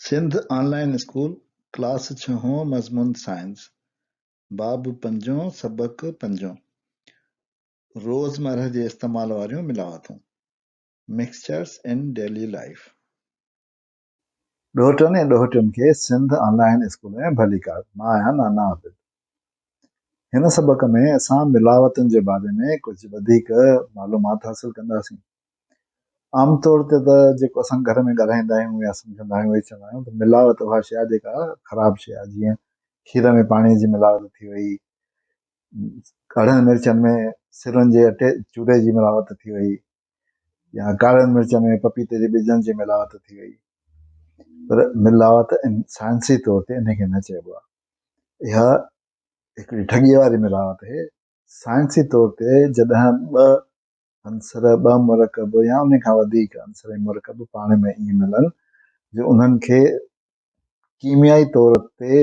سنڌ آن line school, class ڇهون، مضمون science, باب پنجون، سبق پنجون، روزمرهه جي استعمال واريون ملاوتون، Mixtures in Daily Life. ڏوهٽن ۽ ڏوهٽين کي سنڌ آن لائين اسڪول ۾ ڀليڪار، مان آهيان نانا عابد. هن سبق ۾ اسان ملاوتن جي باري ۾ ڪجهه وڌيڪ معلومات حاصل ڪنداسين. عام طور تي ته جيڪو اسان گهر ۾ ڳالهائيندا آهيون يا سمجهندا آهيون اهي چوندا آهيون ته ملاوت اها شيء آهي جيڪا خراب شيء آهي، جيئن کير ۾ پاڻي جي ملاوت ٿي وئي، ڳاڙهن مرچن ۾ سرن جي اٽي چوري جي ملاوت ٿي وئي يا ڪارن مرچن ۾ پپيتي جي ٻجن جي ملاوت ٿي وئي. پر ملاوت سائنسي طور تي ان کي نه چئبو آهي، اها هڪڙي ٺڳيء واري ملاوت آهي. سائنسي طور تي جڏهن ٻه عنصر، ٻه مرڪب يا ان کان وڌيڪ عنصر ۽ مرڪب پاڻ ۾ ائين ملن جو انهن کي ڪيميائي طور تي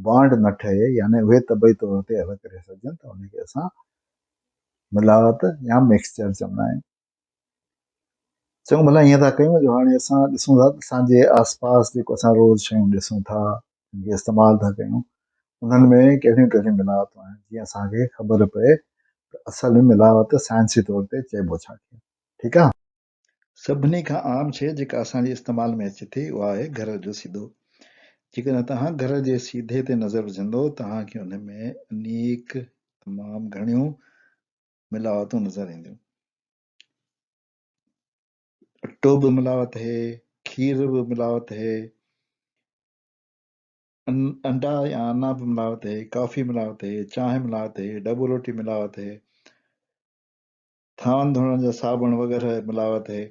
بانڊ نه ٺهي، يعني اهي طبعي طور تي الڳ ڪري سگهجن ته ان کي اسان ملاوت يا مڪسچر چوندا آهيون. چڱو ڀلا ائين ٿا ڪيون جو هاڻي اسان ڏسون ٿا ته اسان جي آس پاس جيڪو اسان روز شيون ڏسون ٿا، جن کي استعمال ٿا ڪيون، انهن ۾ ڪهڙيون ڪهڙيون ملاوتون آهن، جيئن اسان کي خبر پئي ته اصل ۾ ملاوت سائنسي طور تي چئبو ڇا کي. ٺيڪ آ. سڀني کان عام شيء جيڪا اسان جي استعمال ۾ اچي ٿي اها آهي گهر جو سيڌو. جيڪڏهن توهان گهر جي سيڌي تي نظر وجهندو توهان کي ان ۾ انيڪ تمام گهڻيون ملاوتون نظر اينديون. اٽو به ملاوت هي، کير به ملاوت هي، انڊا يا آنا به ملاوت هي، ڪافي ملاوت هي، چانهه ملاوت هي، ڊبل روٽي ملاوت هي، ٿانون ڌوئڻ جا صابڻ وغيره ملاوت هي،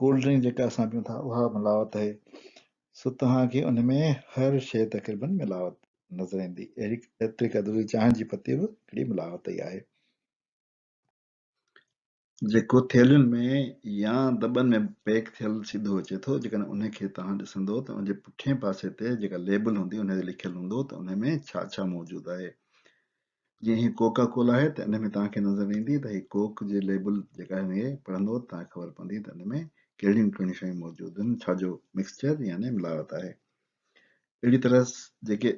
ڪولڊ ڊرنڪ جيڪا اسان پيون ٿا اها ملاوت آهي. سو توهان کي ان ۾ هر شيء تقريبن ملاوت نظر ايندي. اهڙي ايتري قدر جو چانهه جي پتي به هڪڙي ملاوت ئي آهي. جيڪو ٿيلهين ۾ يا دٻن ۾ پيڪ ٿيل سيڌو اچي ٿو، جيڪڏهن ان کي توهان ڏسندو ته ان جي پٺئين پاسي تي جيڪا ليبل هوندي ان تي لکيل هوندو ته ان ۾ ڇا ڇا موجود آهي. جيئن هي ڪوڪا ڪولا آهي ته ان ۾ توهان کي نظر ايندي ته هي ڪوڪ جي ليبل جيڪا آهي ان کي پڙهندو ته توهان کي خبر پوندي ته ان ۾ ڪهڙيون ڪهڙيون شيون موجود آهن، ڇا جو مڪسچر يعني ملاوت آهي. اهڙي طرح جيڪي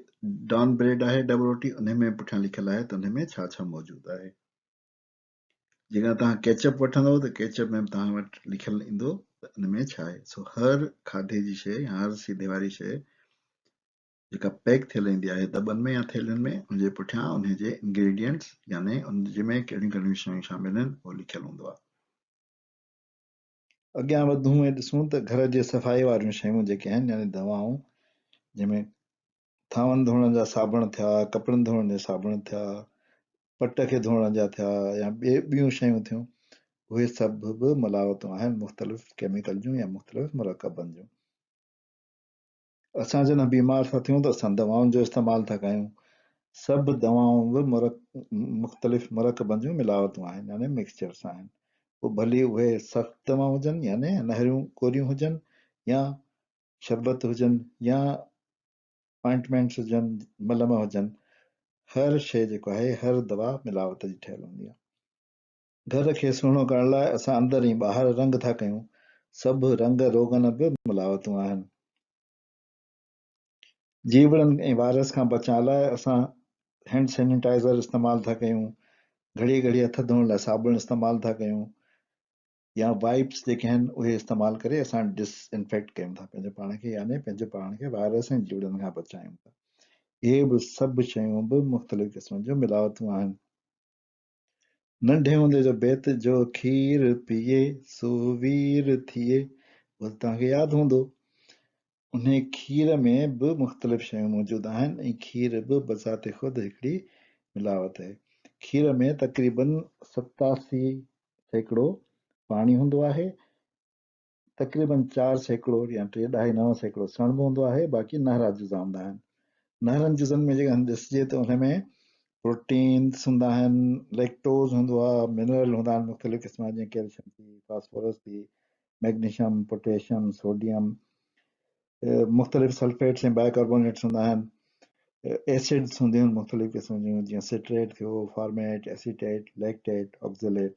ڊان بريڊ آهي ڊبل روٽي ان ۾ پٺيان لکيل آهي ته ان ۾ ڇا ڇا موجود آهي. جيڪڏهن توهان ڪيچپ وٺندو ته ڪيچپ ۾ به توهان وٽ لکيل ايندو ته ان ۾ ڇا آهي. سو هر کاڌي جي شيء يا هر سيڌي واري شيء جيڪا پيڪ ٿيل ايندي آهي دٻن ۾ يا ٿيلهين ۾ ان جي پٺيان انهي جي انگريڊينٽس يعني ان جي ۾ ڪهڙيون ڪهڙيون شيون شامل آهن اهو لکيل هوندو آهي. اڳيان وڌون ۽ ڏسون ته گهر جي صفائي واريون شيون جيڪي آهن يعني دوائون جنهن ۾ ٿانون ڌوئڻ جا صابڻ ٿيا، ڪپڙن ڌوئڻ جا صابڻ ٿيا، پٽ کي ڌوئڻ جا ٿيا يا ٻيون شيون ٿيون اهي سڀ به ملاوتون آهن مختلف ڪيميڪل جون يا مختلف مرڪبن جون. اسان جڏهن بيمار ٿا ٿيون ته اسان دوائن جو استعمال ٿا ڪيون. سڀ دوائون به مختلف مرڪبن جون ملاوتون آهن يعني Mixtures آهن. پوء ڀلي اهي سخت دوائون هجن يعني نهريون گوريون هجن يا شربت هجن يا آئنٽمينٽس هجن، ملم هجن، هر شيء جيڪو آهي هر دوا ملاوت جي ٺهيل هوندي آهي. گهر کي سهڻو ڪرڻ لاء اسان اندر ۽ ٻاهر رنگ ٿا ڪيون. سڀ رنگ روغن به ملاوتون آهن. جيوڙن ۽ وائرس کان بچڻ لاء اسان هينڊ سينيٽائيزر استعمال ٿا ڪيون، گهڙيء گهڙيء هٿ ڌوئڻ لاء صابڻ استعمال ٿا ڪيون يا وائپس جيڪي آهن اهي استعمال ڪري اسان ڊس انفيڪٽ ڪيون ٿا پنهنجو پاڻ کي يعني پنهنجو پاڻ کي وائرس ۽ جيوڙن کان بچايون ٿا. اهي به سڀ شيون به مختلف قسمن جون ملاوتون آهن. ننڍي هوندي جو بيت جو کير پيئي سو وير ٿئي اهو ته توهان کي ياد هوندو. انهي کير ۾ به مختلف شيون موجود آهن ۽ کير به بذات خود هڪڙي ملاوت آهي. کير ۾ تقريبن 87% پاڻي هوندو آهي تقريبن 4% يا ٽي ڏهائي نو سيڪڙو سڻڀ هوندو آهي، باقي نهرا جزا هوندا آهن. نهرن جزن ۾ جيڪڏهن ڏسجي ته ان ۾ پروٽينز هوندا آهن، ليڪٽوز هوندو آهي، منرل هوندا آهن مختلف قسم جا جيئن ڪيلشم ٿي، فاسفورس ٿي، ميگنيشم، پوٽيشم، سوڊيم، مختلف سلفيٽس ۽ بائيڪاربونيٽس هوندا آهن، ايسڊس هونديون آهن مختلف قسم جون جيئن سٽريٽ ٿيو، فارميٽ، ايسيٽيٽ، ليڪٽيٽ، آڪزيليٽ،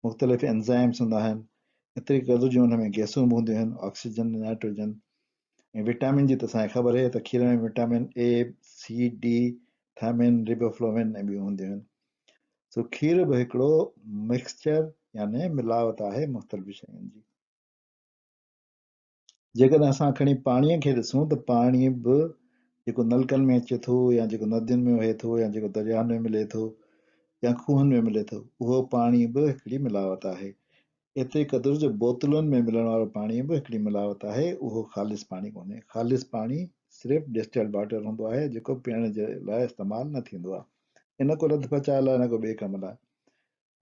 مختلف انزائمز هوندا آهن، ايتري قدر جو ان ۾ گئسون به هونديون آهن، آڪسيجن، نائٽروجن. ۽ وٽامن جي ته اسان کي خبر آهي ته کير ۾ vitamin A, C, D, thiamine, riboflavin ۽ ٻيون هونديون آهن. سو کير به هڪڙو مڪسچر يعني ملاوت آهي مختلف شين جي. جيڪڏهن اسان کڻي پاڻيء کي ڏسون ته پاڻي به جيڪو نلڪن ۾ اچي ٿو يا جيڪو ندين ۾ وهي ٿو يا جيڪو درياهن ۾ ملي ٿو يا کوهن ۾ ملي ٿو اهو پاڻي به هڪڙي ملاوت آهي. ايتري قدر جو بوتلن ۾ ملڻ وارو پاڻي به هڪڙي ملاوت آهي، اهو خالص پاڻي ڪونهي. خالص پاڻي صرف ڊسٽلڊ واٽر هوندو آهي، جيڪو پيئڻ جي لاء استعمال نه ٿيندو آهي. ان ڪو رڌ پچاء لاء نه ڪو ٻئي ڪم لاء.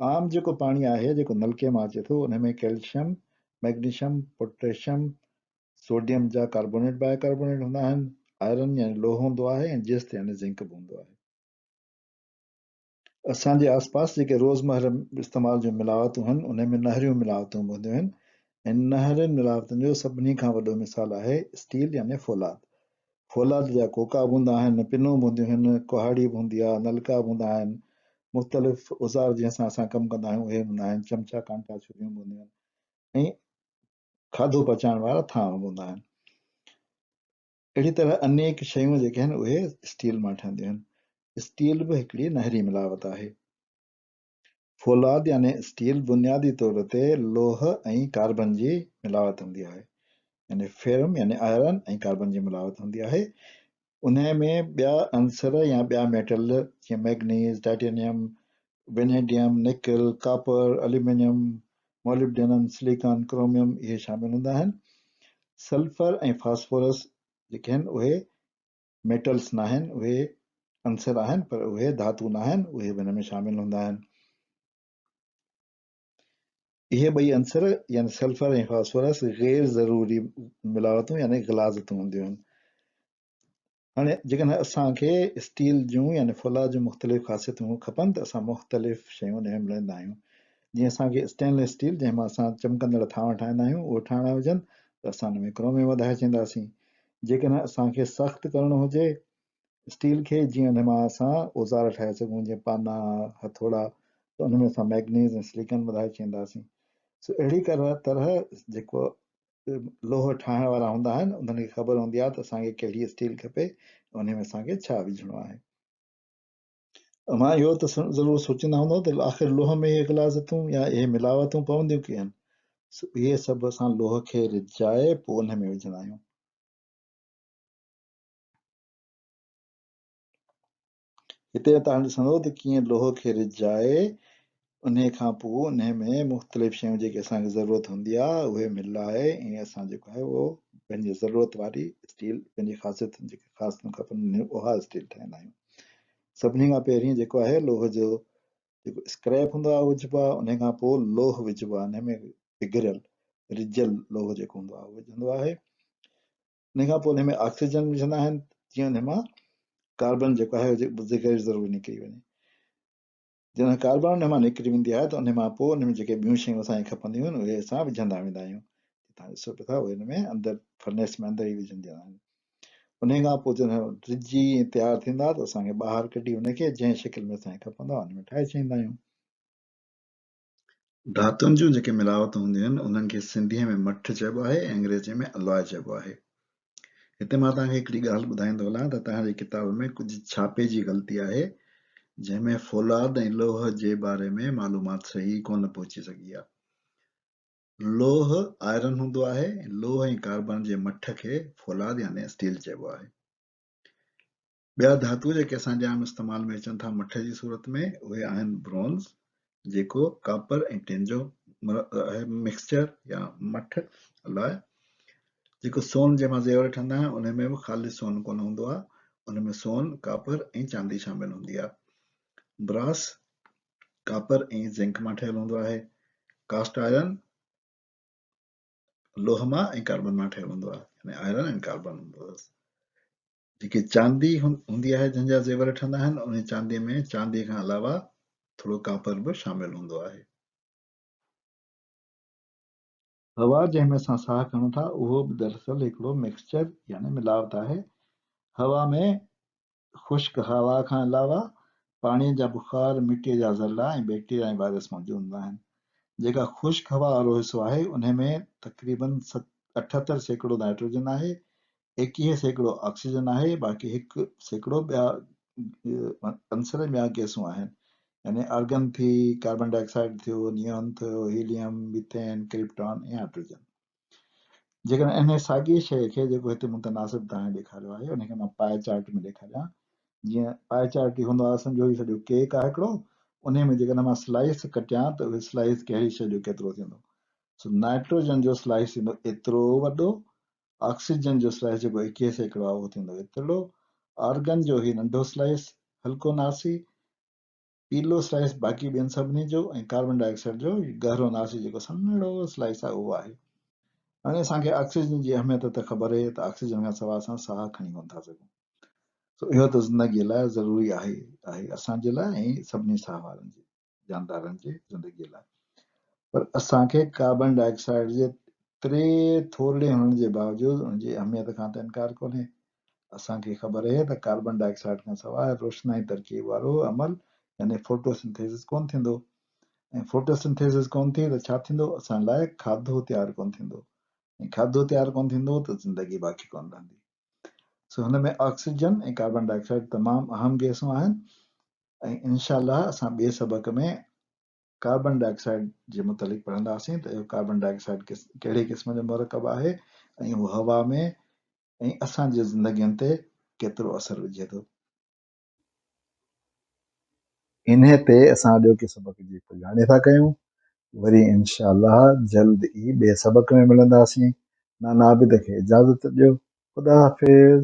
عام جيڪو پاڻي آهي، جيڪو نلڪي مان اچي ٿو، ان ۾ ڪئلشيم، مئگنيشم، پوٽيشم، سوڊيم جا ڪاربونيٽ باء ڪاربونيٽ هوندا آهن، آئرن يعني لوهه هوندو آهي ۽ جست يعني زنڪ به هوندو آهي. اسان جي آس پاس جيڪي روزمره استعمال جون ملاوتون آهن، انهن ۾ نهريون ملاوتون به هونديون آهن ۽ نهرين ملاوتن جو سڀني کان وڏو مثال آهي اسٽيل يعني فولاد. فولاد جا ڪوڪا به هوندا آهن، پنون به هونديون آهن، ڪهاڙي به هوندي آهي، نلڪا به هوندا آهن، مختلف اوزار جنهن سان اسان ڪم ڪندا آهيون اهي به هوندا آهن، چمچا، ڪانٽا، ڇريون به هونديون آهن ۽ کاڌو پچائڻ وارا ٿانو به هوندا آهن. اهڙي طرح انيڪ شيون جيڪي آهن اهي اسٽيل مان ٺهنديون آهن. اسٽيل به هڪڙي نهري ملاوت آهي. فولاد يعني اسٽيل بنيادي طور تي لوهه ۽ ڪاربن جي ملاوت هوندي آهي. يعني فيرم يعني آئرن ۽ ڪاربن جي ملاوت هوندي آهي. انهي ۾ ٻيا عنصر يا ٻيا ميٽل جيئن manganese, titanium, vanadium, nickel, copper, aluminium, molybdenum, silicon, chromium اهي شامل هوندا آهن. سلفر ۽ فاسفورس جيڪي آهن اهي ميٽلس ناهن، اهي عنصر آهن پر اهي ڌاتو ناهن، اهي به هن ۾ شامل هوندا آهن. اهي ٻئي عنصر يعني سلفر ۽ فاسفورس غير ضروري ملاوتون يعني غلاظتون هونديون آهن. هاڻي جيڪڏهن اسان کي اسٽيل جون يعني فولاد جون مختلف خاصيتون کپن ته اسان مختلف شيون ان ۾ ملائيندا آهيون. جيئن اسان کي اسٽينليس اسٽيل جنهن مان اسان چمڪندڙ ٿانو ٺاهيندا آهيون اهو ٺاهڻا هجن ته اسان ان ۾ ڪروميم وڌائي ڇڏينداسين. جيڪڏهن اسان کي سخت ڪرڻو هجي اسٽيل کي جيئن ان مان اسان اوزار ٺاهي سگهون جيئن پانا، هٿوڙا ته ان ۾ اسان ميگنيز ۽ سليڪن وڌائي ڇڏينداسين. سو اهڙي طرح جيڪو لوهه ٺاهڻ وارا هوندا آهن انهن کي خبر هوندي آهي ته اسان کي ڪهڙي اسٽيل کپي ۽ انهي ۾ اسان کي ڇا وجهڻو آهي. اوهان اهو ته ضرور سوچيندا هوندؤ ته آخر لوهه ۾ اهي غلاظتون يا اهي ملاوتون پونديون ڪيئن؟ سو اهي سڀ اسان لوهه کي رجائي پوء انهي ۾ وجهندا آهيون. هتي توهان ڏسندو ته ڪيئن لوهه کي رجائي انهي کان پوء انهي ۾ مختلف شيون جيڪي اسان کي ضرورت هوندي آهي اهي ملائي ۽ اسان جيڪو آهي اهو پنهنجي ضرورت واري اسٽيل پنهنجي خاصيتن جيڪي خاصيتون کپن اها اسٽيل ٺاهيندا آهيون. سڀني کان پهرين جيڪو آهي لوهه جو جيڪو اسڪريپ هوندو آهي اهو وجهبو آهي انهي کان پوء لوهه وجهبو آهي انهي ۾ پگهريل رجيل لوهه جيڪو هوندو آهي اهو وجهندو آهي. ان کان پوء ان ۾ آڪسيجن وجهندا آهن جيئن ان مان ڪاربن جيڪو آهي غير ضروري نڪري وڃي. جڏهن ڪاربن ان مان نڪري ويندي آهي ته ان مان پوء ان ۾ جيڪي ٻيون شيون اسان کي کپنديون آهن اهي اسان وجهندا ويندا آهيون. توهان ڏسو پيا ٿا اهي ان ۾ اندر فرنيس ۾ اندر ئي وجهنديون آهن. ان کان پوء جڏهن رجي ۽ تيار ٿيندا ته اسان کي ٻاهر ڪڍي ان کي جنهن شڪل ۾ اسان کي کپندو آهي ان ۾ ٺاهي ڇڏيندا آهيون. ڌاتن جون جيڪي ملاوتون هونديون آهن، انهن کي سنڌيء ۾ مٺ چئبو آهي ۽ انگريزيء ۾ Alloy چئبو آهي. هتي مان توهان کي هڪڙي ڳالهه ٻڌائيندو هلان ته توهان جي ڪتاب ۾ ڪجهه ڇاپي جي غلطي آهي، جنهن ۾ فولاد ۽ لوهه جي باري ۾ معلومات صحيح ڪونه پهچي سگهي آهي. لوهه Iron هوندو آهي ۽ لوهه ۽ ڪاربن جي مٺ کي فولاد يعني Steel چئبو آهي. ٻيا ڌاتو جيڪي اسان جي عام استعمال ۾ اچن ٿا مٺ جي صورت ۾ اهي آهن برونز جيڪو ڪاپر ۽ ٽين جو آهي مڪسچر يا مٺ الاء جيڪو سون جنهن مان زيور ٺهندا آهن ان ۾ به خالص سون ڪونه هوندو آهي ان ۾ سون ڪاپر ۽ چاندي شامل هوندي آهي. براس ڪاپر ۽ زنڪ مان ٺهيل هوندو آهي. ڪاسٽ آئرن لوهه مان ۽ ڪاربن مان ٺهيل هوندو آهي يعني آئرن ۽ ڪاربن هوندو اٿس. جيڪي چاندي هوندي آهي جنهن جا زيور ٺهندا آهن انهي چاندي ۾ چاندي کان علاوه ٿورو ڪاپر به شامل هوندو آهي. هوا جنهن ۾ اسان ساهه کڻون ٿا اهو به دراصل هڪڙو مڪسچر يعني ملاوت آهي. هوا ۾ خشڪ هوا کان علاوه پاڻي جا بخار، مٽيء جا ذرڙا ۽ بيڪٽيريا ۽ وائرس موجود هوندا آهن. جيڪا خشڪ هوا وارو حصو آهي انهي ۾ تقريبن 78% نائٽروجن آهي. 21% آڪسيجن آهي، باقي 1% ٻيا عنصر ٻيا گئسون آهن، يعني آرگن ٿي، ڪاربن ڊاء آڪسائيڊ ٿيو، نيون ٿيو، هيليم، ميٿين، ڪرپٽان ۽ هائڊروجن. جيڪڏهن انهي ساڳي شيء کي جيڪو هتي مون تناسب توهان کي ڏيکاريو آهي، ان کي مان پائي چارٽ ۾ ڏيکاريان، جيئن پائي چارٽ ئي هوندو آهي، سمجهو هي سڄو ڪيڪ آهي هڪڙو، انهي ۾ جيڪڏهن مان سلائس ڪٽيان ته اهي سلائس ڪهڙي شيء جو ڪيترو ٿيندو. سو نائٽروجن جو سلائس ٿيندو ايترو وڏو، آڪسيجن جو سلائس جيڪو 21% آهي اهو ٿيندو ايترڙو، آرگن جو هي ننڍو سلائس هلڪو ناسي، پيلو سلائس باقي ٻين سڀني جو ۽ ڪاربن ڊاء آڪسائيڊ جو گهرو ناسي جيڪو سنهڙو سلائس آهي اهو آهي. هاڻي اسان کي آڪسيجن جي اهميت ته خبر آهي ته آڪسيجن کان سواء اسان ساهه کڻي ڪونه ٿا سگهون. سو اهو ته زندگي لاء ضروري آهي آهي اسان جي لاء ۽ سڀني ساهه وارن جي جاندارن جي زندگي لاء. پر اسان کي ڪاربن ڊاء آڪسائيڊ جي تري ٿورڙي هئڻ جي باوجود ان جي اهميت کان ته انڪار ڪونهي. اسان کي خبر اهي ته ڪاربن ڊاء آڪسائيڊ کان سواء روشنائي ترڪيب وارو عمل يعني فوٽو سنٿيسز ڪونه ٿيندو ۽ فوٽو سنٿيسز ڪونه ٿي ته ڇا ٿيندو؟ اسان لاء کاڌو تيار ڪونه ٿيندو ۽ کاڌو تيار ڪونه ٿيندو ته زندگي باقي ڪونه رهندي. سو هن ۾ آڪسيجن ۽ ڪاربن ڊاء آڪسائيڊ تمام اهم گئسون آهن ۽ انشاء الله اسان ٻئي سبق ۾ ڪاربن ڊاء آڪسائيڊ جي متعلق پڙهنداسين ته اهو ڪاربن ڊاء آڪسائيڊ ڪهڙي قسم جو مرڪب آهي ۽ اهو هوا ۾ ۽ اسان جي زندگين تي ڪيترو اثر وجهي ٿو. انهيء تي اسان اڄوڪي سبق جي پڄاڻي ٿا ڪيون. وري انشاء الله جلد ئي ٻئي سبق ۾ ملنداسين. نانا عابد کي اجازت ڏيو. خدا حافظ.